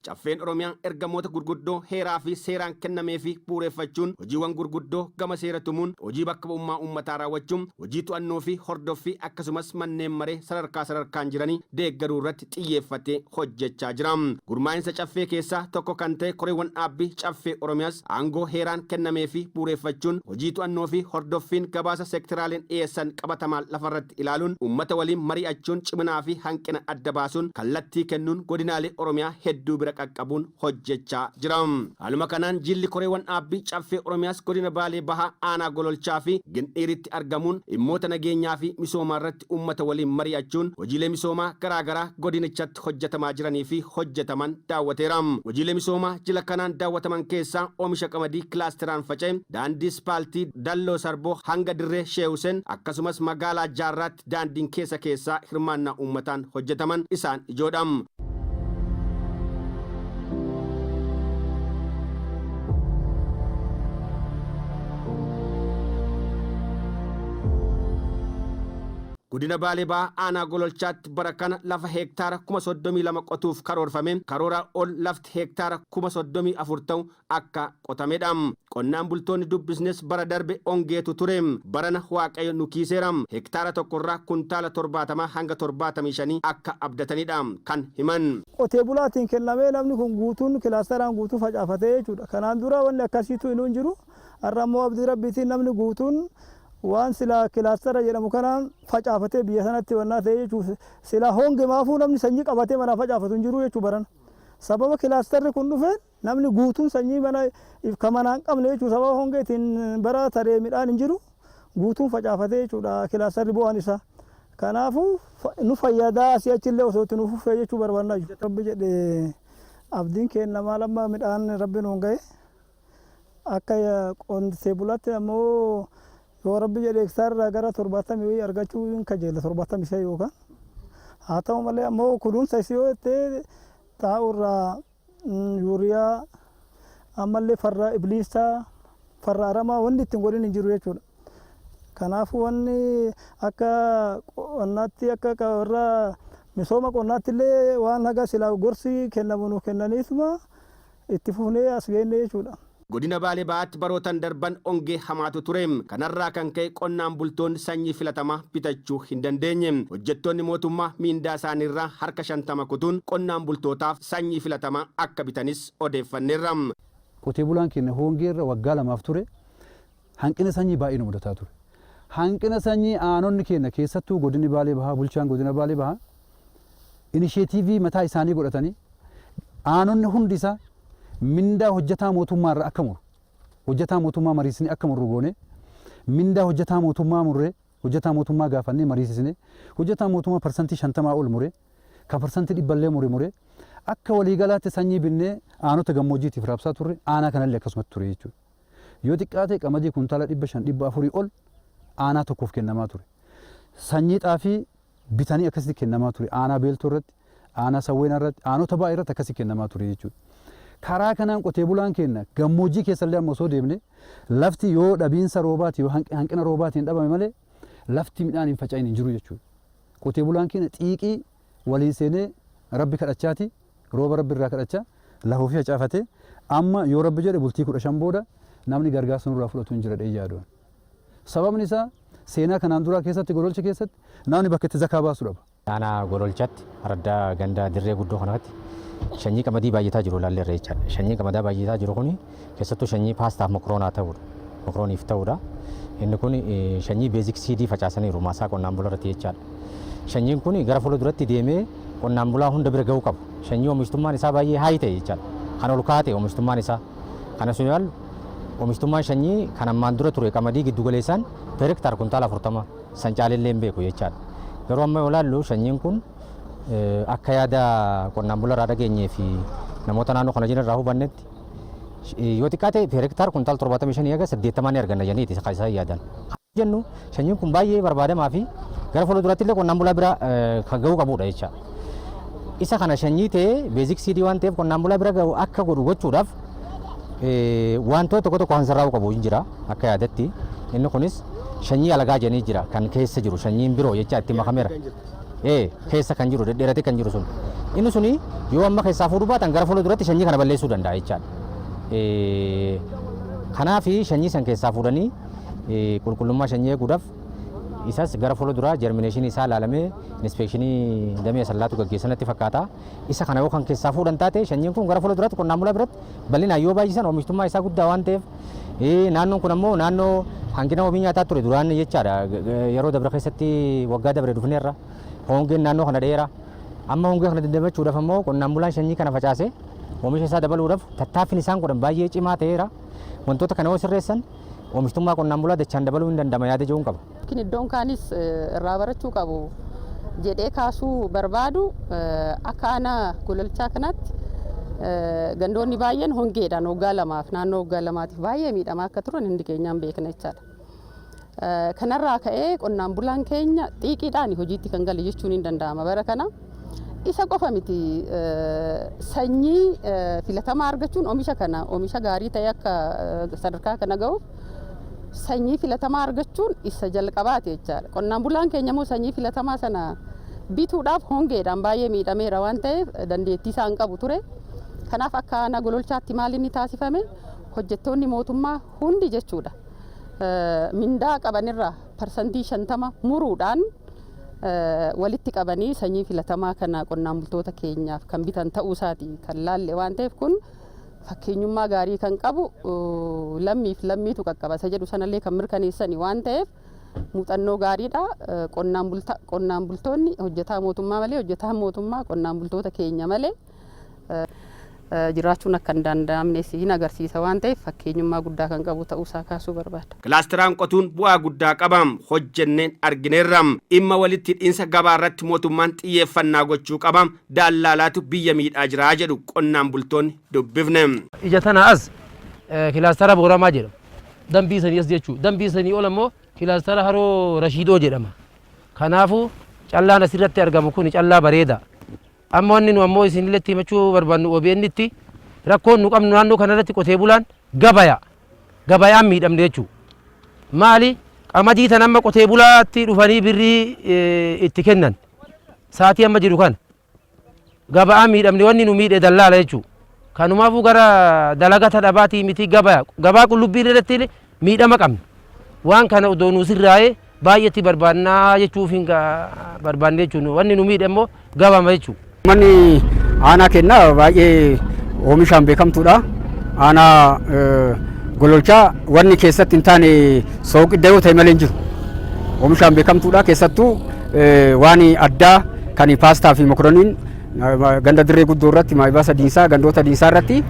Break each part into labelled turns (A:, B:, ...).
A: Caffeen Oromiyaa ergamoota gurguddoo heeraa fi seeraan kennameefii bu'uureffachuun hojiiwwan gurguddoo gama seera tumuun, hojii bakka bu'ummaa uummataa raawwachuu, hojii to'annoo fi hordoffii akkasumas manneen maree sadarkaa sadarkaan jiranii deeggaruu irratti xiyyeeffatee hojjechaa jira. Gurmaa'insa Caffee keessaa tokko kan ta'e koreewwan dhaabbii Caffee Oromiyaas aangoo heeraan kennameefii bu'uureffachuun hojii to'annoo fi hordoffiin gabaasa sekteraaleen dhiyeessan qabatamaan lafarratti ilaaluun uummata waliin mari'achuun ciminaa fi hanqina adda baasuun kallattii kennuun godinaalee Oromiyaa hedduu bira qaqqabuun hojjechaa jira. Haaluma kanaan jilli koreewwan dhaabbii Caffee Oromiyaas godina Baalee Bahaa aanaa Gololchaa fi Gindhiiritti argamuun dhimmoota nageenyaa fi misoomaarratti uummata waliin mari'achuun hojiilee misoomaa garaagaraa godinichatti hojjetamaa jiranii fi hojjetaman daawwateera. Hojiilee misoomaa jila kanaan daawwataman keessaa oomisha qamadii kilaasteraan faca'e, daandii ispaaltii Dalloo Sarboo hanga Dirree Shee Huseen akkasumas magaalaa Jaarraatti daandiin keessa keessaa hirmaannaa uummataan hojjetaman isaan ijoodha. Godina Baalee Bahaa aanaa Gololchaatti bara kana lafa heektaara 32,000 qotuuf karoorfame karooraa ol lafti heektaara 34,000 ta'u akka qotamedha. Qonnaan bultoonni dubbisnes bara darbe ongeetu ture. Barana Waaqayyo nu kiiseera. Hektaara tokkorraa kuntaala 70 hanga 75 akka abdatanidha kan himan.
B: Qotee bulaatiin kennamee namni kun guutuun kilaastaraan guutuu facaafatee jechuudha. Kanaan dura wanni akkasiitu inuu hin jiru. Har'a ammoo abdii Rabbiitiin namni guutuun waan silaa kilaastara jedhamu kanaan facaafatee biyya sanatti wannaa ta'e jechuudha. Silaa hongemaafuu namni sanyii qabatee manaa facaafatu hin jiru jechuudha barana. Sababa kilaastarri kun dhufeen Namni guutuun sanyii mana ka manaa hin qabne jechuun sababa hongeetiin bara taree midhaan hin jiru guutuun facaafatee jechuudha kilaastarri bu'aan isaa. Kanaafuu nu fayyadaa asii achillee osoo itti nu fufee jechuu barbaanna. Rabbi jedhe abdiin keenna maal amma midhaan Rabbi nuun gahe akka qotee bulaatti ammoo yoo Rabbi jedhe hektaarraa gara 70 wayii argachuu hin kajeella 75 yookaan. Haa ta'u malee ammoo kunuunsa isii yoo jettee xaa'oo irraa yuuriyaa ammallee farra ibliisaa farra aramaa wanni ittiin godhin hin jiru jechuudha. Kanaafuu wanni akka qonnaatti akka warra misooma qonnaatti illee waan haga silaa gorsi kennamu nu kennaniituma itti fufnee as geenne jechuudha.
A: Godina Baalee Bahaatti barootan darban ongee hamaatu ture. Kanarraa kan ka'e qonnaan bultoonni sanyii filatamaa bitachuu hin dandeenye. Hojjettoonni mootummaa miindaa isaaniirraa harka 50 kutuun qonnaan bultootaaf sanyii filatamaa akka bitanis odeeffanneerra.
C: Qotee bulaan keenya hongeerra waggaa lamaaf ture hanqina sanyii baay'ee nu mudataa ture. Hanqina sanyii aanonni keenya keessattuu godinni Baalee Bahaa bulchaan godina Baalee Bahaa inisheetiivii mataa isaanii godhatanii aanonni hundi isaa mindaa hojjetaa mootummaa irraa akka muru hojjetaa mootummaa mariisisnee akka murru goone mindaa hojjetaa mootummaa murree hojjetaa mootummaa gaafannee mariisisnee hojjetaa mootummaa parsantii 50 ol mure kan parsantii 100 illee mure mure akka waliigalaatti sanyii binnee aanota gammoojjiitiif raabsaa turre aanaa kanallee akkasumatti ture jechuudha. Yoo xiqqaate qamadii kuntaala 500 400 ol aanaa tokkoof kennamaa ture. Sanyii xaafii bitanii akkasitti kennamaa ture. Aanaa Beeltoo irratti, aanaa Sawweenaa irratti, aanota baay'ee irratti akkasi kennamaa ture jechuudha. Karaa kanaan qotee bulaan keenya gammoojjii keessallee amma osoo deemne lafti yoo dhabiinsa roobaatiin yoo hanqina roobaatiin dhabame malee lafti midhaan hin faca'in hin jiru jechuudha. Qotee bulaan keenya xiiqii waliin seenee Rabbi kadhachaati rooba Rabbi irraa kadhachaa lafa ofii facaafatee amma yoo Rabbi jedhe bultii 15 booda namni gargaarsa nurraa fudhatu hin jira jedhee yaadu. Sababni isaa seenaa kanaan duraa keessatti Gololcha keessatti namni bakka itti zakaa baasu dhaba.
D: Aanaa Gololchatti araddaa ganda Dirree Guddoo kanatti shanyii qamadii baay'ataa jiru ilaalleerra jechaadha. Shanyiin qamadaa baay'ataa jiru kun keessattuu shanyii paastaaf mokroonaa ta'uudha. Mokrooniif ta'uudha. Inni kun shanyii beezik siidii facaasaniiru maasaa qonnaan bulaa irratti jechaadha. Shanyiin kun gara fuula duratti deemee qonnaan bulaa hunda bira ga'uu qaba. Shanyii oomishtummaan isaa baay'ee haay ta'e jechaadha. Kan ol ka'aa ta'e oomishtummaan isaa. Kana sun ilaallu oomishtummaan shanyii kan ammaan dura ture qamadii giddu galeessaan per hektaar kuntaala 40 san caalellee hin beeku jechaadha. Garuu amma yoo ilaallu shanyiin kun akka yaada qonnaan bulaa irraa dhageenyee fi namoota naannoo kana jiran irraa hubannetti yoo xiqqaate per hektaar kuntaala 75 haga 80 ni arganna jedhaniiti kan isaan yaadan. Jennu shanyiin kun baay'ee barbaadamaa fi gara fuula duraatti illee qonnaan bulaa bira kan ga'uu qabudha jecha. Isa kana shanyii ta'ee beezik siidii waan ta'eef qonnaan bulaa bira ga'u akka godhu gochuudhaaf wantoota tokko tokko kan sirraa'uu qabu hin jira akka yaadatti. Inni kunis shanyii alagaa jedhanii jira kan keessa jiru shanyiin biroo jecha itti makameera. Ee keessa kan jiru dhedheeratee kan jiru sun Inni suni yoo amma keessaa fuudhuu baatan gara fuula duratti sanyii kana balleessuu danda'a jechaadha. Kanaaf sanyii san keessaa fuudhanii qulqullummaa sanyii eeguudhaaf isas gara fuula duraa germination isaa ilaalamee inspection damee sallaatu gaggeessanatti fakkaata. Isa kana yoo kan keessaa fuudhan taate, sanyiin kun gara fuula duraatti qonnaan bulaa biratti bal'inaan yoo baay'isan oomishtummaa isaa guddaa waan ta'eef, naannoon kun ammoo naannoo hanqina wabii nyaataa ture duraan jechaadha. Yeroo dabre keessatti, waggaa dabre dhufneerra, hongeen naannoo kana dheera. Amma hongee kana dandamachuudhaaf ammoo qonnaan bulaan sanyii kana facaase oomisha isaa dabaluudhaaf tattaaffiin isaan godhan baay'ee cimaa ta'eera. Wantoota kana yoo sirreessan oomishtummaa qonnaan bulaa dachaan dabaluu hin danda'ama yaada jedhuun qaba.
E: Iddoon kaanis irraa barachuu qabu jedhee kaasuu barbaadu, akka aanaa Gololchaa kanaatti gandoonni baay'een hongeedhaan waggaa 2f, naannoo waggaa 2tiif baay'ee miidhamaa akka turan hundi keenyaan beekna jechaadha. Kanarraa ka'ee qonnaan bulaan keenya xiiqiidhaan hojiitti kan gale jechuun hin danda'ama bara kana. Isa qofa miti, sanyii filatamaa argachuun oomisha kana oomisha gaarii ta'e akka sadarkaa kana ga'uuf sanyii filatamaa argachuun isa jalqabaati jechaadha. Qonnaan bulaan keenya immoo sanyii filatamaa sana bituudhaaf hongeedhaan baay'ee miidhameera waan ta'eef dandeettii isaa hin qabu ture. Kanaaf akka aanaa Gololchaatti maal inni taasifame? Hojjettoonni mootummaa hundi jechuudha, mindaa qabanirraa 50% muruudhaan walitti qabanii sanyii filatamaa kana qonnaan bultoota keenyaaf kan bitan ta'uu isaati kan laalle waan ta'eef, kun fakkeenyummaa gaarii kan qabu, lammiif lammiitu qaqqaba isa jedhu sanallee kan mirkaneessani waan ta'eef muuxannoo gaariidha. Qonnaan bultoonni hojjetaa mootummaa malee, hojjetaan mootummaa qonnaan bultoota keenya malee jiraachuun akka hin danda'amnes hin agarsiisa waan ta'eef fakkeenyummaa guddaa kan qabu ta'uusaa kaasuu barbaada.
A: Kilaasteraan qotuun bu'aa guddaa qaba. Hojjenneen argineerra. Dhimma walitti hidhiinsa gabaa irratti mootummaan xiyyeeffannaa gochuu qaba. Dallaalaatu biyya miidhaa jira jedhu qonnaan bultoonni dubbifne.
F: Ija tana as kilaastara Booramaa jedhama. Dambii sanii as jechuudha. Dambii sanii ol ammoo kilaastara Haroo Rashiidoo jedhama. Kanaafuu callaan asirratti argamu kun callaa bareeda. Amma wanni nu ammoo isinillee himachuu barbaannu, OBN tti, rakkoon nu qabnu naannoo kanarratti qotee bulaan gabaya. Gabayaan miidhamne jechuudha. Maali? Qamadii tan amma qotee bulaatti dhufanii birrii itti kennan. Saatii amma jiru kana. Gaba'aa miidhamne, wanni nu miidhe dallaala jechuudha. Kanumaafuu gara dalagata dhabaatii miti, gabaya. Gabaa qullubbii irratti miidhama qabna. Waan kana odoo nu sirraa'ee baay'eetti barbaannaa jechuuf hin barbaanne jechuudha. Wanni nu miidhe immoo gabama jechuudha.
G: Manni aanaa kennaa baay'ee oomishaan beekamtuudha. Aanaa Gololchaa wanni keessatti hin taane sooqidda yoo ta'e malee hin jiru. Oomishaan beekamtuudha. Keessattuu waan addaa kan paastaa fi mokoroniin ganda Dirree Guddoo irratti, Maayibaasa Diinsaa, gandoota Diinsaa irratti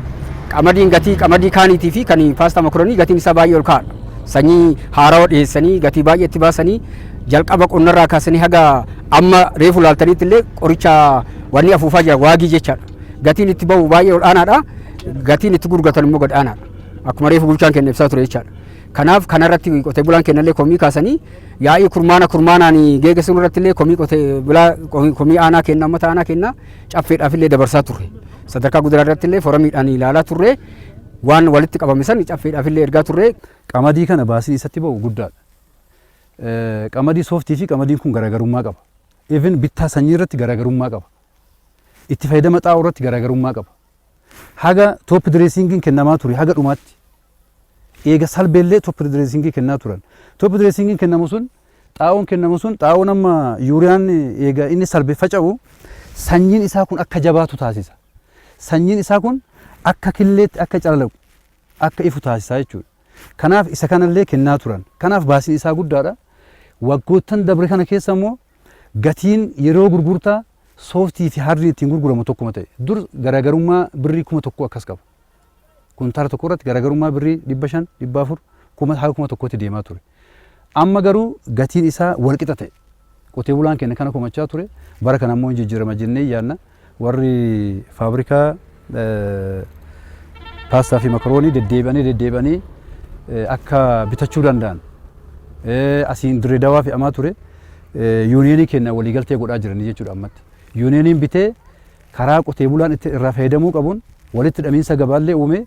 G: qamadiin gatii qamadii kaaniitii fi kan paastaa mokoronii gatiin isaa baay'ee ol ka'aadha. Sanyii haarawaa dhiyeessanii gatii baay'eetti baasanii jalqaba qonnarraa kaasanii haga amma reefu laaltaniitti illee qoricha wanni afuufaa jira waagii jechaadha. Gatiin itti bahu baay'ee ol aanaadha. Gatiin itti gurguratan immoo gad aanaadha. Akkuma reefu bulchaan keenya ibsaa ture jechaadha. Kanaaf kanarratti qotee bulaan keenya illee komii kaasanii yaa'ii kurmaana kurmaanaan geeggessuun irratti illee komii qotee bulaa, komii aanaa kenna, uummata aanaa kenna caffeedhaaf illee dabarsaa turre. Sadarkaa guduraa irratti illee foramiidhaan ilaalaa turre, waan walitti qabame san caffeedhaaf illee ergaa turre.
C: Qamadii kana baasiin isatti ba'u guddaadha. Qamadii sooftii fi qamadiin kun garaagarummaa qaba. Even bittaa sanyii irratti garaagarummaa qaba. Itti fayyadama xaa'oo irratti garaagarummaa qaba. Haga top dressingiin kennamaa ture haga dhumaatti. Eega salbeellee top dressingii kennaa turan. Top dressingiin kennamu sun, xaa'oon kennamu sun, xaa'oon amma yuuriyaan eega inni salbe faca'u sanyiin isaa kun akka jabaatu taasisa. Sanyiin isaa kun akka killeetti akka calalaqu, akka ifu taasisa jechuudha. Kanaaf isa kanallee kennaa turan. Kanaaf baasiin isaa guddaadha. Waggoottan dabre kana keessa immoo gatiin yeroo gurgurtaa sooftii fi hardiin ittiin gurguramu tokkuma ta'e. Dur garaagarummaa birrii 1000 akkas qaba. Kuntaala tokko irratti garaagarummaa birrii 500, 400, 1000 haga 1000tti deemaa ture. Amma garuu gatiin isaa walqixa ta'e. Qotee bulaan keenya kana komachaa ture. Bara kana immoo hin jijjiirama jennee yaadna. Warri faabrikaa paastaa fi makaroonii deddeebi'anii deddeebi'anii akka bitachuu danda'an asiin Dirree Dawaa fe'amaa ture, yuuniyeenii keenya waliigaltee godhaa jiranii jechuudha ammatti. Yuuniyeeniin bitee karaa qotee bulaan itti irraa fayyadamuu qabuun walitti hidhamiinsa gabaallee uumee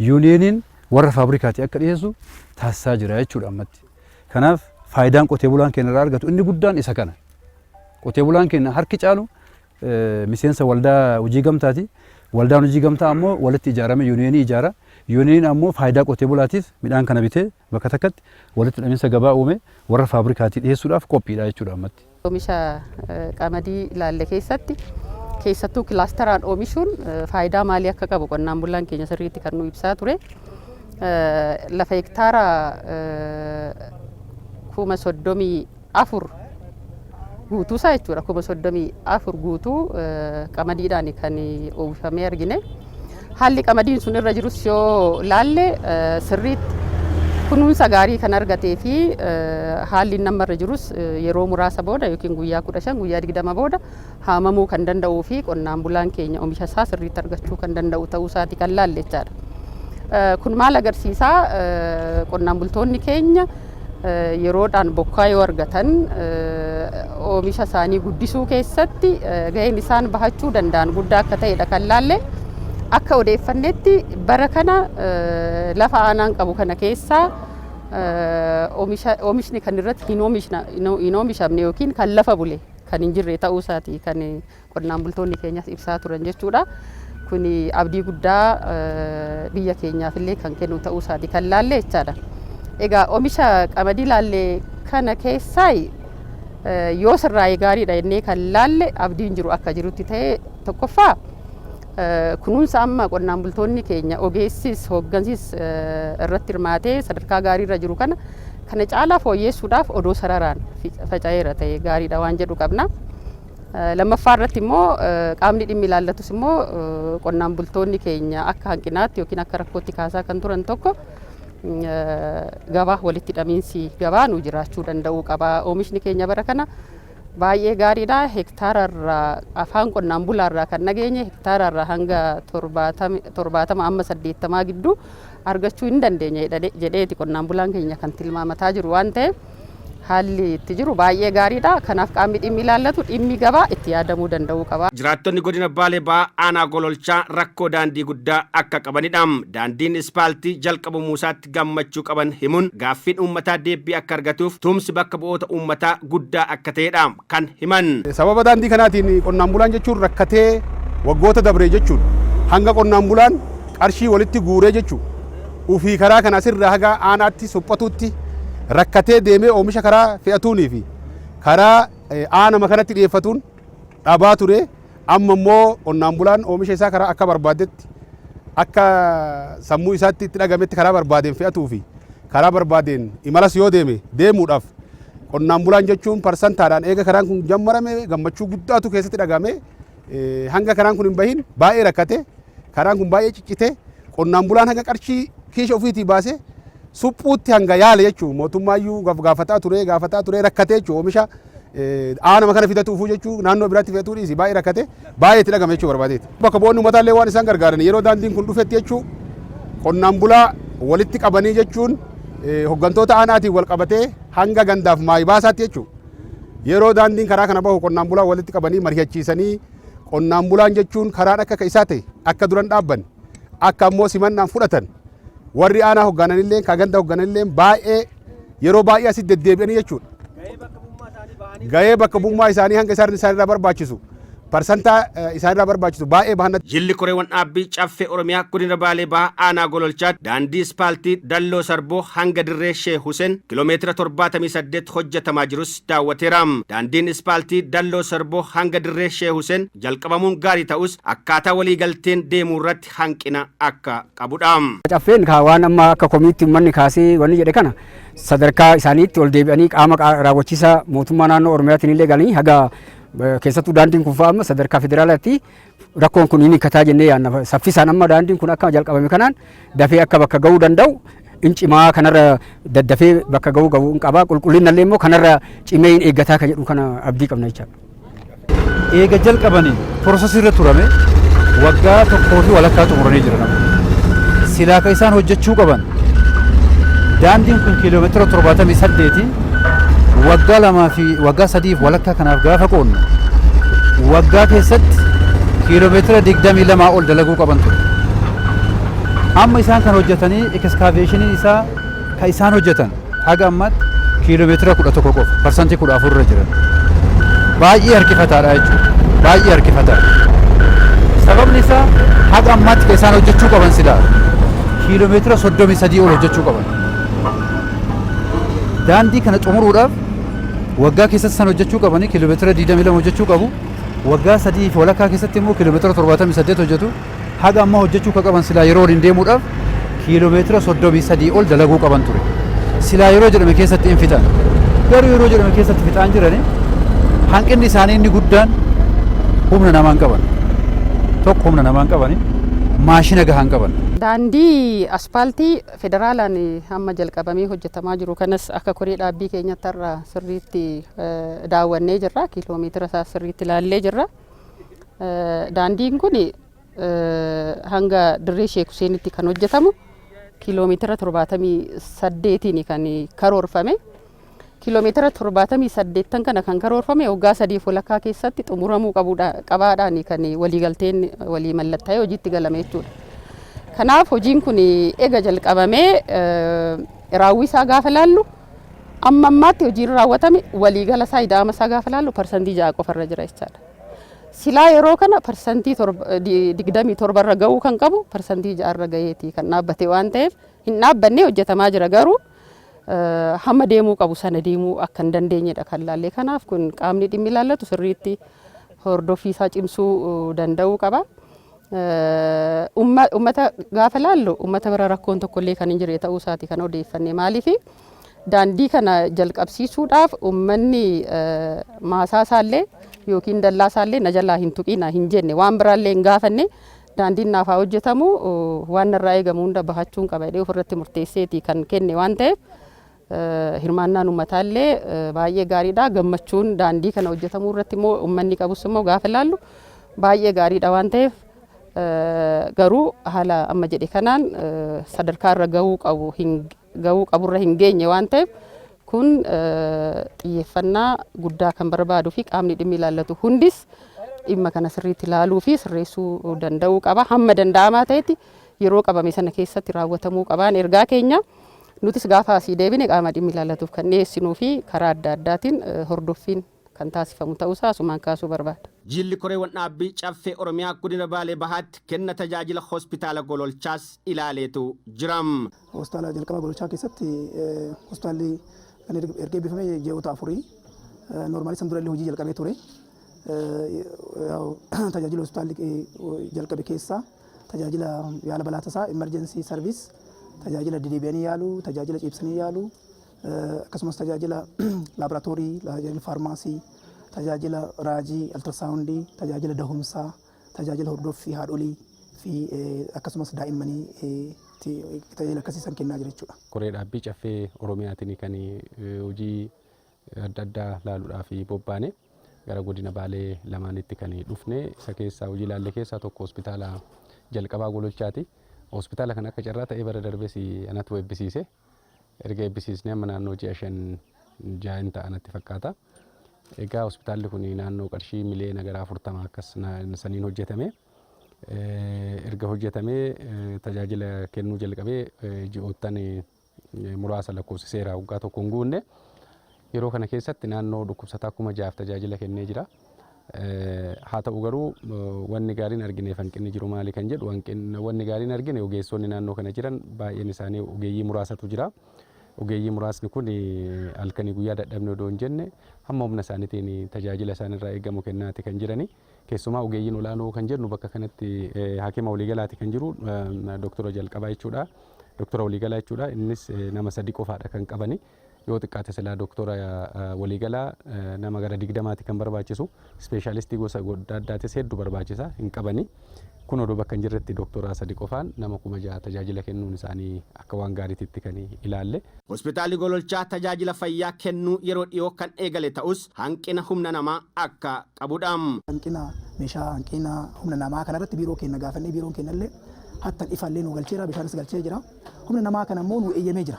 C: yuuniyeeniin warra faabrikaati akka dhiyeessu taasisaa jira jechuudha ammatti. Kanaaf faayidaan qotee bulaan keenya irraa argatu inni guddaan isa kana. Qotee bulaan keenya harki caalu Miseensa waldaa hojii gamtaati. Waldaan hojii gamtaa ammoo walitti ijaarame yuuniyeenii ijaara. Yuuniyeeniin ammoo faayidaa qotee bulaatiif midhaan kana bitee bakka takkatti walitti hidhamiinsa gabaa uume warra faabrikaatii dhiyeessuudhaaf qophiidha jechuudha ammatti.
E: Oomisha qamadii ilaalle keessatti keessattuu kilaasteraan oomishuun faayidaa maalii akka qabu qonnaan bulaan keenya sirriitti kan nu ibsaa ture. Lafa hektaara 34,000 guutuu isaa jechuudha, 34,000 guutuu qamadiidhaan kan oomishamee argine. Haalli qamadiin sun irra jirus yoo laalle, sirriitti kunuunsa gaarii kan argatee fi haalli nama irra jirus yeroo muraasa booda yookiin guyyaa 15, guyyaa 20 booda haamamuu kan danda'uu fi qonnaan bulaan keenya oomisha isaa sirriitti argachuu kan danda'u ta'uu isaati kan laalle jechaadha. Kun maal agarsiisaa? Qonnaan bultoonni keenya yeroodhaan bokkaa yoo argatan oomisha isaanii guddisuu keessatti gaheen isaan bahachuu danda'an guddaa akka ta'edha kan laalle. Akka odeeffannetti bara kana lafa aanaan qabu kana keessaa oomishni kan irratti hin oomishamne yookiin kan lafa bule kan hin jirre ta'uu isaati kan qonnaan bultoonni keenyas ibsaa turan jechuudha. Kuni abdii guddaa biyya keenyaaf illee kan kennu ta'uu isaati kan laalle jechaadha. Egaa oomisha qamadii laalle kana keessaa yoo sirraa'ee gaariidha jennee kan laalle, abdiin jiru akka jirutti ta'ee, tokkoffaa kunuunsa amma qonnaan bultoonni keenya, ogeessis hooggansis irratti hirmaatee sadarkaa gaariirra jiru kana caalaa fooyyeessuudhaaf odoo sararaan faca'eera ta'e gaariidha waan jedhu qabna. Lammaffaa irratti immoo qaamni dhimmi ilaallatus immoo qonnaan bultoonni keenya akka hanqinaatti yookiin akka rakkootti kaasaa kan turan tokko gabaa, walitti hidhamiinsi gabaa nu jiraachuu danda'uu qaba. Oomishni keenya bara kana baay'ee gaariidha. Hektaararraa, afaan qonnaan bulaarraa kan dhageenye, hektaararraa hanga 70 amma 80 gidduu argachuu hin dandeenye jedheeti qonnaan bulaan keenya kan tilmaamataa jiru waan ta'eef, haalli itti jiru baay'ee gaariidha. Kanaaf qaamni dhimmi ilaallatu dhimmi gabaa itti yaadamuu danda'uu qaba.
A: Jiraattonni godina Baalee Bahaa aanaa Gololchaa rakkoo daandii guddaa akka qabanidha. Daandiin ispaaltii jalqabamuu isaatti gammachuu qaban himuun gaaffiin uummataa deebii akka argatuuf tumsi bakka bu'oota uummataa guddaa akka ta'edha kan himan.
H: Sababa daandii kanaatiin qonnaan bulaan jechuun rakkatee waggoota dabree jechuun hanga qonnaan bulaan qarshii walitti guuree jechuun ufii karaa kana asirraa haga aanaatti suphatuutti rakkatee deemee oomisha karaa fe'atuunii fi karaa aanama kanatti dhiyeeffatuun dhabaa ture. Amma immoo qonnaan bulaan oomisha isaa karaa akka barbaadetti, akka sammuu isaatti itti dhagametti karaa barbaadeen fe'atuu fi karaa barbaadeen imalas yoo deeme deemuudhaaf qonnaan bulaan jechuun parsantaadhaan eega karaan kun jammarame gammachuu guddaatu keessatti dhagame. Hanga karaan kun hin bahin baay'ee rakkate. Karaan kun baay'ee ciccite. Qonnaan bulaan hanga qarshii kiisha ofiitii baase suphuutti hanga yaale jechuun mootummaayyuu gaafataa ture rakkate jechuun oomisha aanama kana fidatuufuu jechuun naannoo biraatti fe'atuu dhiisi baay'ee rakkate, baay'ee itti dhagame jechuu barbaadeeti. Bakka bu'oonni uummataallee waan isaan gargaaran yeroo daandiin kun dhufetti jechuun qonnaan bulaa walitti qabanii jechuun hooggantoota aanaatiin wal qabatee hanga gandaaf maayi baasaatti jechuun yeroo daandiin karaa kana bahu qonnaan bulaa walitti qabanii mari'achiisanii qonnaan bulaan jechuun karaan akka isaa ta'e akka duran dhaabban akka ammoo simannaan fudhatan warri aanaa hooggananillee ka ganda hooggananillee baay'ee yeroo baay'ee asitti deddeebi'anii jechuudha. Gahee bakka bu'ummaa isaanii hanga isaan isaanirraa barbaachisu, parsantaa isaanirraa barbaachisu baay'ee bahan.
A: Jilli koreewwan dhaabbii Caffee Oromiyaa godina Baalee Bahaa aanaa Gololchaatti daandii ispaaltii Dalloo Sarboo hanga Dirree Shee Huseen kiloomeetira 78 hojjetamaa jirus daawwateera. Daandiin ispaaltii Dalloo Sarboo hanga Dirree Shee Huseen jalqabamuun gaarii ta'us akkaataa waliigalteen deemuu irratti hanqina akka qabudha.
G: Caffeen waan amma akka komiitti uummanni kaasee wanni jedhe kana sadarkaa isaaniitti ol deebi'anii qaama raawwachiisaa mootummaa naannoo Oromiyaatiin illee galanii haga keessattuu daandiin kun fa'aa amma sadarkaa federaalaatti rakkoon kun inni kataa jennee yaadna. Saffisaan amma daandiin kun akka jalqabame kanaan dafee akka bakka ga'uu danda'u in cimaa, kanarra daddafee bakka ga'uu qabu in qaba, qulqullinna illee immoo kanarra cimee in eeggataa kan jedhu kana abdii qabna jechaadha.
C: Eega jalqabanii processii irra turame waggaa tokkoo fi walakkaa xumuranii jiran. Silaa ka isaan hojjechuu qaban daandiin kun kiiloomeetira 78 waggaa 2 fi waggaa 3f walakkaa kanaaf gaafa qoonnu waggaa keessatti kiiloomeetira 22 ol dalaguu qaban ture. Amma isaan kan hojjetanii excavationiin isaa ka isaan hojjetan haga ammaatti kiiloomeetira 11 qofa, 14% irra jiran. Baay'ee harkifataadha jechuudha. Baay'ee harkifata. Sababni isaa haga ammaatti kan isaan hojjechuu qaban silaa kiiloomeetira 33 ol hojjechuu qaban. Daandii kana xumuruudhaaf waggaa keessatti san hojjechuu qabanii kiiloomeetira 22 hojjechuu qabu. Waggaa 3 fi walakkaa keessatti immoo kiiloomeetira 78 hojjetu. Haga ammaa hojjechuu kan qaban silaa yeroo waliin deemuudhaaf kiiloomeetira 33 ol dalaguu qaban ture. Silaa yeroo jedhame keessatti hin fixan. Garuu yeroo jedhame keessatti fixaan jirani. Hanqinni isaanii inni guddaan humna namaa hin qaban. Tokko humna namaa hin qabani, maashina gahaa hin qaban.
E: Daandii aspaaltii federaalaan amma jalqabamee hojjetamaa jiru kanas akka koree dhaabbii keenyatti har'a sirriitti daawwannee jirra. Kiiloomeetira isaa sirriitti ilaallee jirra. Daandiin kun hanga Dirree Sheek Huseenitti kan hojjetamu kiiloomeetira 78n kan karoorfame. Kiiloomeetira 78 kana kan karoorfame waggaa 3f walakkaa keessatti xumuramuu qabaadhaan kan waliigalteen walii mallattaa'ee hojiitti galame jechuudha. Kanaaf hojiin kun ega jalqabamee raawwii isaa gaafa laallu, amma ammaatti hojiin raawwatame waliigala isaa, ida'ama isaa gaafa laallu, 6% qofarra jira jechaadha. Silaa yeroo kana 27% irra ga'uu kan qabu 6% irra gaheeti kan dhaabbate waan ta'eef, hin dhaabbanne, hojjetamaa jira, garuu hamma deemuu qabu sana deemuu akka hin dandeenyedha kan laalle. Kanaaf kun qaamni dhimmi ilaallatu sirriitti hordoffii isaa cimsuu danda'uu qaba. Uummata gaafa laallu, uummata bira rakkoon tokkollee kan hin jirre ta'uu isaati kan odeeffanne. Maaliif, daandii kana jalqabsiisuudhaaf uummanni maasaa isaallee yookiin dallaa isaallee na jalaa hin tuqina hin jenne, waan biraallee hin gaafanne. Daandiin naaf haa hojjetamu, waan narraa eegamu hunda bahachuun qaba jedhee ofirratti murteesseeti kan kenne waan ta'eef, hirmaannaan uummataallee baay'ee gaariidha. Gammachuun daandii kana hojjetamuu irratti immoo uummanni qabus immoo gaafa ilaallu baay'ee gaariidha waan ta'eef, garuu haala amma jedhe kanaan sadarkaa irra gahuu qabu hin gahuu qaburra hin geenye waan ta'eef, kun xiyyeeffannaa guddaa kan barbaaduu fi qaamni dhimmi ilaallatu hundis dhimma kana sirriitti ilaaluu fi sirreessuu danda'uu qaba. Hamma danda'amaa ta'etti yeroo qabame sana keessatti raawwatamuu qabaan ergaa keenya. Nutis gaafa asii deebine qaama dhimmi ilaallatuuf kan dhiyeessinuu fi karaa adda addaatiin hordoffiin kan taasifamu ta'uusaa asumaan kaasuu barbaada.
A: Jilli koreewwan dhaabbii Caffee Oromiyaa godina Baalee Bahaatti kenna tajaajila hospitaala Gololchaas ilaaleetu jira.
I: Hospitaala jalqaba Gololchaa keessatti hospitaalli kan erga eebbifame ji'oota 4. Normally san dura illee hojii jalqabee ture. Tajaajila hospitaalli jalqabe keessaa tajaajila yaala balaa tasaa, emergency service, tajaajila deddeebi'anii yaaluu, tajaajila ciibsanii yaaluu, akkasumas tajaajila laaboraatoorii, tajaajila faarmaasii, tajaajila raajii, ultrasoundii, tajaajila dahumsaa, tajaajila hordoffii haadholii fi akkasumas daa'immanii tajaajila akkasii san kennaa jira jechuudha.
J: Koree dhaabbii Caffee Oromiyaatiin kan hojii adda addaa laaluudhaaf bobbaane gara godina Baalee lamaanitti kan dhufne. Isa keessaa hojii laalle keessaa tokko hospitaala jalqabaa Gololchaati. Hospitaala kana akka carraa ta'ee bara darbes anatu eebbisiise. Erga eebbisiisnee amma naannoo ji'a 5 6 ta'a natti fakkaata. Egaa hospitaalli kun naannoo qarshii miliyoona gara 40 akkas saniin hojjetame. Erga hojjetamee tajaajila kennuu jalqabee ji'oottan muraasa lakkoofsiseera, waggaa tokko hin guunne. Yeroo kana keessatti naannoo dhukkubsataa 6,000f tajaajila kennee jira. Haa ta'u garuu, wanni gaariin argine, hanqinni jiru maali kan jedhu, wanni gaariin argine ogeessonni naannoo kana jiran baay'een isaanii ogeeyyii muraasatu jira. Ogeeyyii muraasni kun halkanii guyyaa dadhabne odoo hin jenne hamma humna isaaniitiin tajaajila isaanirraa eegamu kennaati kan jirani. Keessumaa ogeeyyiin olaanoo kan jennu bakka kanatti hakima waliigalaati kan jiru, doktora jalqabaa jechuudha. Doktora waliigalaa jechuudha. Innis nama sadi qofaadha kan qabani. Yoo xiqqaate silaa doktora waliigalaa nama gara 20ti kan barbaachisu. Ispeeshaalistii gosa adda addaatis hedduu barbaachisa, hin qabani. Kun odoo bakka hin jirretti doktora sadi qofaan nama 6,000 tajaajila kennuun isaanii akka waan gaariititti kan ilaalle.
A: Hospitaalli Gololchaa tajaajila fayyaa kennuu yeroo dhiyoo kan eegale ta'us, hanqina humna namaa akka qabudha.
I: Hanqina meeshaa, hanqina humna namaa kanarratti biiroo keenya gaafannee, biiroon keenya illee hattan ifaallee nu galcheera, bishaanis galchee jira. Humna namaa kana immoo nu eeyyamee jira.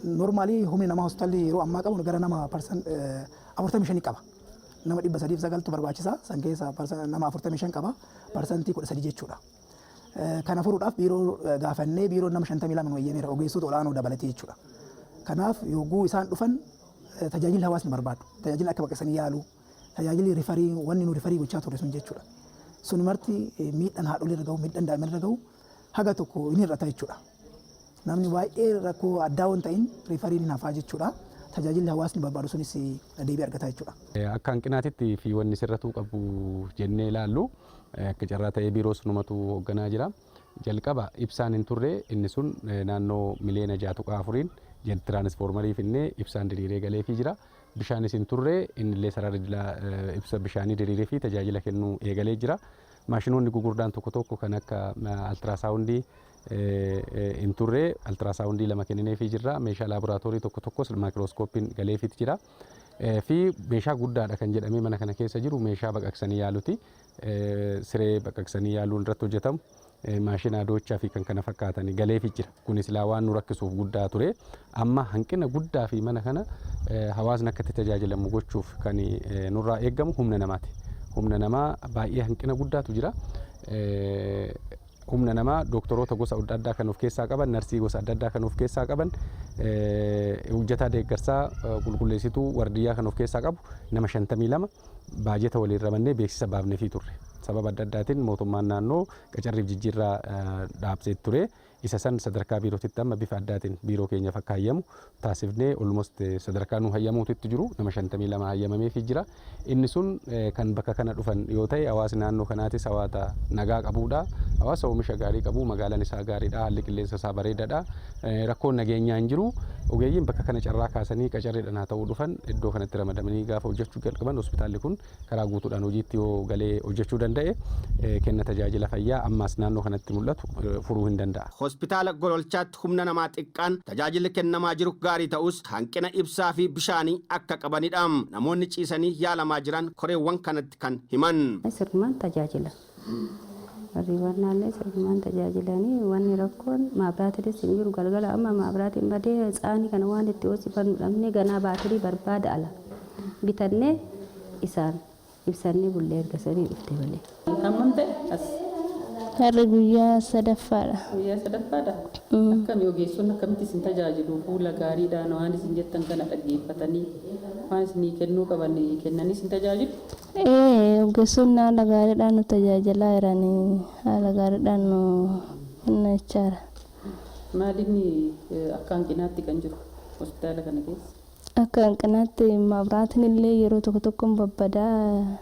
I: Normally humni namaa hospitaalli yeroo ammaa qabu gara nama 45 qaba. Nama 309tu barbaachisa. San keessa nama 45 qaba. 13% jechuudha. Kana furuudhaaf biiroo gaafannee, biiroon nama 52 nu eeyyameera, ogeessota olaanoo dabalatee jechuudha. Kanaaf yogguu isaan dhufan tajaajilli hawaasni barbaadu, tajaajila akka baqaqsanii yaaluu, Tajaajilli refer wanni nu refer gochaa turre sun jechuudha. Sun marti miidhaan haadholii irra gahu, miidhaan daa'imman irra gahu haga tokko ni hir'ata jechuudha. Namni baay'ee rakkoo addaa waan ta'in referiin hin hafaa jechuudha. Tajaajilli hawaasni barbaadu sunis deebii argata jechuudha.
J: Akka hanqinaatitti fi wanni sirratuu qabu jennee ilaallu, akka carraa ta'ee biiroo sunumatu hoogganaa jira. Jalqaba ibsaan hin turre. Inni sun naannoo miliyoona 6.4n tiraansfoormarii finnee ibsaan diriiree galeefii jira. Bishaanis hin turre. Innillee sarara ibsa bishaanii diriiree fi tajaajila kennuu eegalee jira. Maashinoonni gugurdaan tokko tokko kan akka ultrasoundii hin turre. Ultrasoundii lama kennineefii jirra. Meeshaa laaboraatoorii tokko tokkos maayikirooskooppiin galeefiit jira. Fi meeshaa guddaadha kan jedhamee mana kana keessa jiru meeshaa baqaqsanii yaaluti. Siree baqaqsanii yaaluun irratti hojjetamu, maashina adoochaa fi kan kana fakkaatan galeefi jira. Kunis silaa waan nu rakkisuuf guddaa ture. Amma hanqina guddaa fi mana kana hawaasni akka itti tajaajilamu gochuuf kan nurraa eeggamu humna namaati. Humna namaa baay'ee hanqina guddaatu jira. Humna namaa dooktoroota gosa adda addaa kan of keessaa qaban, narsii gosa adda addaa kan of keessaa qaban, hojjetaa deeggarsaa, qulqulleessituu, wardiyyaa kan of keessaa qabu nama 52 baajeta waliin ramannee beeksisa baafneefii turre. Sababa adda addaatiin mootummaan naannoo qacarriif jijjiirraa dhaabsee ture. Isa san sadarkaa biirootitti amma bifa addaatiin biiroo keenyaaf akka hayyamu taasifnee, almost sadarkaa nu hayyamuutitti jiru, nama 52 hayyamameefii jira. Inni sun kan bakka kana dhufan yoo ta'e, hawaasni naannoo kanaatis hawaasa nagaa qabuudha. Hawaasa oomisha gaarii qabu, magaalaan isaa gaariidha, haalli qilleensa isaa bareedaadha. Rakkoon nageenyaa hin jiru. Ogeeyyiin bakka kana carraa kaasanii qacarriidhaan haa ta'uu dhufan iddoo kanatti ramadamanii gaafa hojjechuu jalqaban, hospitaalli kun karaa guutuudhaan hojiitti yoo galee hojjechuu danda'e, kenna tajaajila fayyaa ammaas naannoo kanatti mul'atu furuu hin danda'a.
A: Hospitaala Gololchaatti humna namaa xiqqaan tajaajilli kennamaa jiru gaarii ta'us, hanqina ibsaa fi bishaanii akka qabanidha. Namoonni ciisanii yaalamaa jiran koreewwan kanatti kan himan.
K: Sirnaan tajaajila. Arriibannaallee sirnaan tajaajilanii, wanni rakkoon maabiraatiinis hin jiru. Galgala amma maabiraatiin badee tsaanii kana waan itti hoosifannu dhabnee, ganaa baatirii barbaada ala bitannee isaan ibsannee bullee erga sanii dhufte malee.
E: Hammam ta'e as?
L: Har'a guyyaa sadaffaadha.
E: Guyyaa sadaffaadha? Akkami, ogeessonni akkamitti isin tajaajilu? Fuula gaariidhaan waan isin jettan kana dhaggeeffatanii waan isinii kennuu qaban kennanii isin tajaajilu?
L: Ee, ogeessonni haala gaariidhaan nu tajaajilaa jiranii, haala gaariidhaan nu kennachaara.
E: Maalinni akka hanqinaatti kan jiru hospitaala kana keessa?
L: Akka hanqinaatti maabiraatiin illee yeroo tokko tokko babbadaa.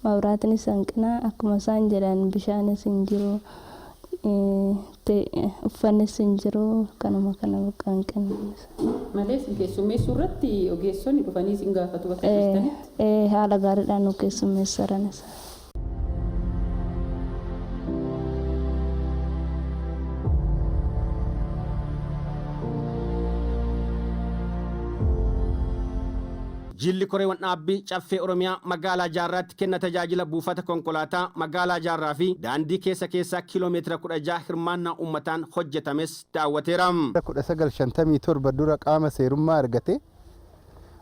L: Maabiraatiinis hanqina, akkuma isaan jedhan bishaanis hin jiru, uffannis hin jiru, kanuma kana bakka hanqinni.
E: Malee isin keessummeessuu irratti ogeessonni dhufanii isin gaafatu bakka jirtanitti?
L: Ee, haala gaariidhaan nu keessummeessaran isaan.
A: Jilli koreewwan dhaabbii Caffee Oromiyaa magaalaa Jaarraatti kenna tajaajila buufata konkolaataa magaalaa Jaarraa fi daandii keessa keessaa kiiloomeetira 16 hirmaannaa uummataan hojjetames daawwateera.
M: 1957 dura qaama seerummaa argate.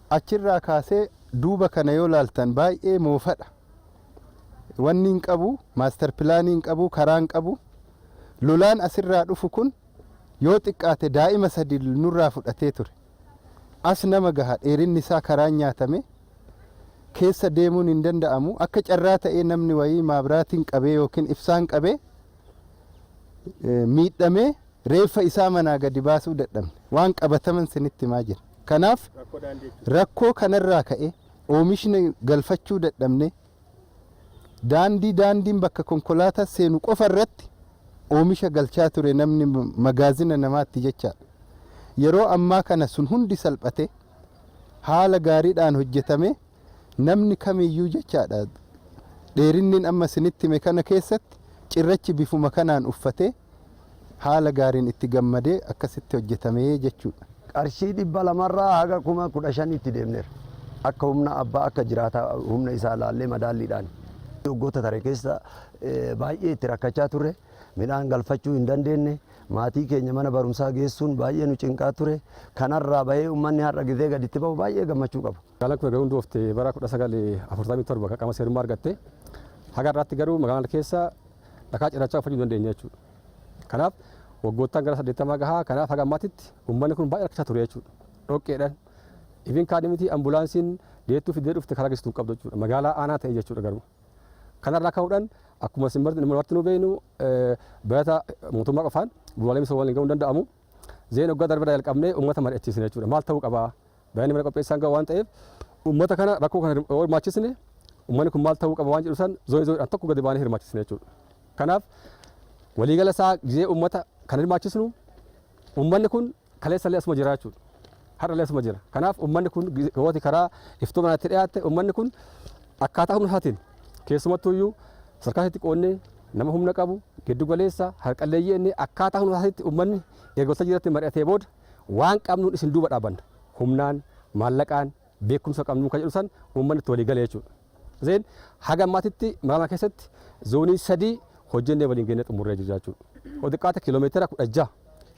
M: Achirraa kaasee duuba kana yoo laaltan baay'ee moofadha. Wanni hin qabu, master planii hin qabu, karaa hin qabu. Lolaan asirraa dhufu kun yoo xiqqaate daa'ima sadi nurraa fudhatee ture. As nama gaha dheerinni isaa, karaan nyaatame, keessa deemuun hin danda'amu. Akka carraa ta'ee namni wayii maabraatiin qabee yookiin ibsaan qabee miidhamee, reeffa isaa manaa gadi baasuu dadhabne. Waan qabataman sinitti himaa jira. Kanaaf rakkoo kanarraa ka'e oomishni galfachuu dadhabne. Daandiin bakka konkolaataa seenu qofa irratti oomisha galchaa ture namni magaazina namaatti jechaadha. Yeroo ammaa kana sun hundi salphate, haala gaariidhaan hojjetame, namni kamiyyuu jechaadha dheerinni amma sinitti hime kana keessatti cirrachi bifuma kanaan uffatee haala gaariin itti gammadee akkasitti hojjetamee jechuudha.
N: Qarshii 200rraa haga 15,000tti deemneera. Akka humna abbaa akka jiraataa humna isaa laallee madaalliidhaan. Waggoota tare keessa baay'ee itti rakkachaa turre. Midhaan galfachuu hin dandeenye. Maatii keenya mana barumsaa geessuun baay'ee nu cinqaa ture. Kanarraa bahee uummanni har'a gizee gaditti bahu baay'ee gammachuu qaba.
O: Magaalaan kun erga hundoofte bara 1947 kan qaama seerummaa argatte. Haga har'aatti garuu magaalaa keessa dhakaa cirrachaa uffachuu hin dandeenye jechuudha. Kanaaf waggoottan gara 80 gahaa. Kanaaf haga ammaatitti uummanni kun baay'ee rakkachaa ture jechuudha. Dhoqqeedhaan. Ifin kaadhi miti, ambulaansiin Deettuu fiddee dhufte karaa geessitu hin qabdu jechuudha. Magaalaa aanaa ta'e jechuudha garuu. Kanarraa ka'uudhaan akkuma isin marti nu beeknu bayata mootummaa qofaan bu'uuraalee misoomaa waliin ga'uu hin danda'amu. Zeen waggaa darbe irraa jalqabnee uummata mari'achiisne jechuudha. Maal ta'uu qabaa? Bayanni mana qopheessaan gahu waan ta'eef uummata kana rakkoo kana yoo hirmaachisne uummanni kun maal ta'uu qaba waan jedhu san zoonii zooniidhaan tokko gadi baanee hirmaachisne jechuudha. Kanaaf waliigala isaa gizee uummata kan hirmaachisnu uummanni kun kaleessallee asuma jira jechuudha. Har'allee asuma jira. Kanaaf uummanni kun yooti karaa iftoominaan itti dhiyaatte uummanni kun akkaataa humna isaatiin keessumattuu iyyuu sadarkaa isaatti qoodnee nama humna qabu giddu galeessa harqalleeyyii inni akkaataa humna isaatiitti uummanni erga waltajjii irratti mari'atee booda waan qabnuun isin duuba dhaabanna. Humnaan, maallaqaan, beekumsa qabnuun kan jedhu san uummanni itti walii gale jechuudha. Zeen haga ammaatitti magaalaa keessatti zoonii 3 hojjennee waliin geennee xumurree jirra jechuudha. Yoo xiqqaate kiiloomeetira 16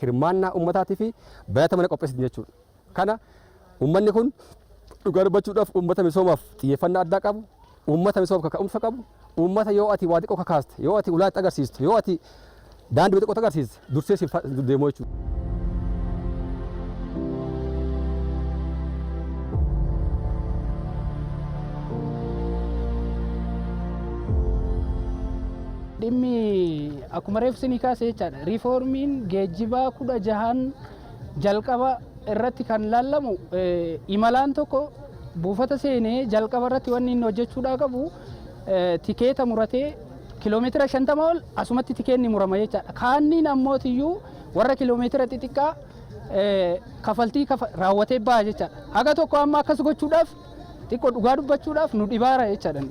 O: hirmaannaa uummataatii fi bayata mana qopheessitin jechuudha. Kana uummanni kun dhugaa dubbachuudhaaf uummata misoomaaf xiyyeeffannaa addaa qabu, uummata misoomaaf kaka'umsa qabu, uummata yoo ati waa xiqqoo kakaaste, yoo ati ulaa itti agarsiiste, yoo ati daandii xiqqoo agarsiiste dursee si deemu jechuudha.
P: Dhimmi akkuma reefu isinii kaase jechaadha. Riifoormiin geejjibaa 16n jalqaba irratti kan laallamu imalaan tokko buufata seenee jalqaba irratti wanni inni hojjechuudhaa qabu tikeeta muratee kiloomeetira 50 ol asumatti tikeenni murama jechaadha. Kaanniin ammootiyyuu warra kiloomeetira xixiqqaa kafaltii raawwatee baha jechaadha. Haga tokko amma akkas gochuudhaaf xiqqoo dhugaa dubbachuudhaaf nu dhibaara jechaadha.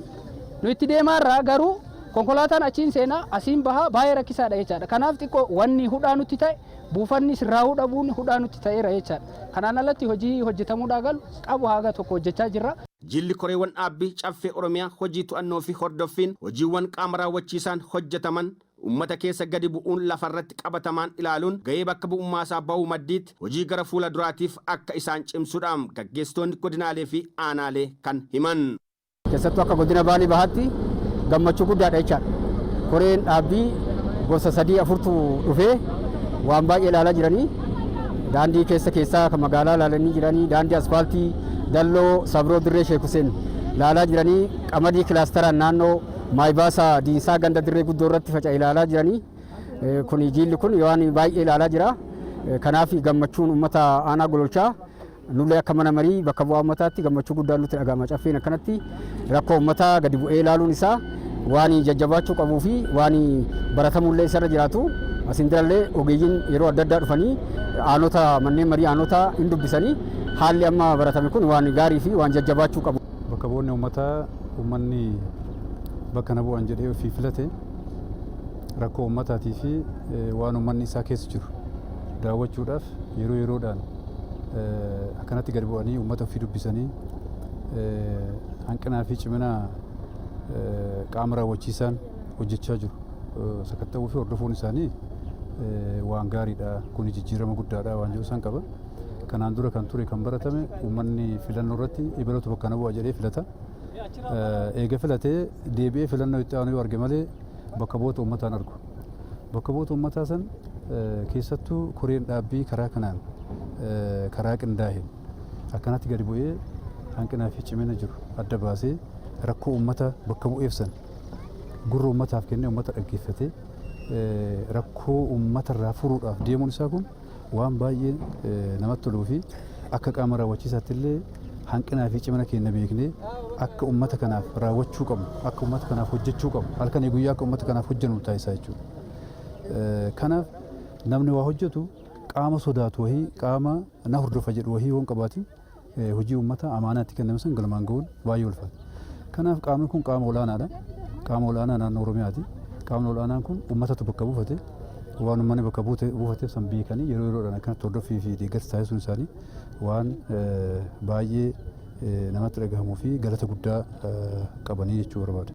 P: Nu itti deemaarraa garuu konkolaataan achiin seenaa asiin bahaa baay'ee rakkisaadha jechaadha. Kanaaf xiqqoo wanni hudhaa nutti ta'e buufanni sirraa'uu dhabuun hudhaa nutti ta'eera jechaadha. Kanaan alatti hojii hojjetamuudhaa galu qabu haga tokko hojjechaa jirra.
A: Jilli Koreewwan Dhaabbii Caffee Oromiyaa hojii to'annoo fi hordoffiin hojiiwwan qaama raawwachiisaan hojjetaman uummata keessa gadi bu'uun lafarratti qabatamaan ilaaluun gahee bakka bu'ummaasaa bahuu maddiitti hojii gara fuula duraatiif akka isaan cimsudha gaggeessitoonni godinaalee fi aanaalee kan himan.
G: Keessattuu akka godina Baalee Bahaatti gammachuu guddaadha jechaadha. Koreen dhaabbii gosa sadii afurtu dhufee waan baay'ee ilaalaa jiranii daandii keessa keessaa kan magaalaa ilaalanii jiranii daandii asfaaltii Dalloo Sabroo Dirree Sheek Huseen ilaalaa jiranii qamadii kilaasteraan naannoo Maayibaasaa Diinsaa ganda Dirree Guddoo irratti faca'e ilaalaa jiranii kun jiilli kun waan baay'ee ilaalaa jira. Kanaaf gammachuun uummata aanaa Gololchaa nullee akka mana marii bakka bu'aa uummataatti gammachuu guddaan nutti dhaga'ama. Caffeen akkanatti rakkoo uummataa gadi bu'ee ilaaluun isaa waan jajjabaachuu qabuu fi waan baratamullee isarra jiraatu. Asiin durallee ogeeyyiin yeroo adda addaa dhufanii aanota manneen marii aanotaa hin dubbisanii haalli amma baratame kun waan gaarii fi waan jajjabaachuu qabu.
C: Bakka bu'oonni uummataa uummanni bakka na bu'an jedhee ofii filate rakkoo uummataatii fi waan uummanni isaa keessa jiru daawwachuudhaaf yeroo yeroodhaan akkanatti gadi bu'anii uummata ofii dubbisanii hanqinaa fi cimina qaama raawwachiisaan hojjechaa jiru sakatta'uu fi hordofuun isaanii waan gaariidha. Kuni jijjiirama guddaadha waan jedhu isaan qaba. Kanaan dura kan ture kan baratame uummanni filannoo irratti ebalutu bakka na bu'a jedhee filata. Eega filatee deebi'ee filannoo itti aanu yoo arge malee bakka bu'oota uummataan argu. Bakka bu'oota uummataa san keessattuu koreen dhaabbii karaa kanaan karaa qindaa'een akkanatti gadi bu'ee hanqinaa fi cimina jiru adda baasee rakkoo uummata bakka bu'eef san gurra uummataaf kennee uummata dhaggeeffatee rakkoo uummatarraa furuudhaaf deemuun isaa kun waan baay'ee namatti toluu fi akka qaama raawwachiisaatti illee hanqinaa fi cimina keenya beeknee akka uummata kanaaf raawwachuu qabnu, akka uummata kanaaf hojjechuu qabnu, halkanii guyyaa akka uummata kanaaf hojjennu taasisaa jechuudha. Kanaaf namni waa hojjetu qaama sodaatu wahii, qaama na hordofa jedhu wahii yoo hin qabaatin hojii uummataa amaanaa itti kenname san galmaan gahuun baay'ee ulfaata. Kanaaf qaamni kun qaama olaanaadha. Qaama olaanaa naannoo Oromiyaati. Qaamni olaanaan kun uummatatu bakka buufate. Waan uummanni bakka buufateef san beekanii yeroo yeroodhaan akkanatti hordoffii fi deeggarsa taasisuun isaanii waan baay'ee namatti dhagahamuu fi galata guddaa qabanii jechuu barbaada.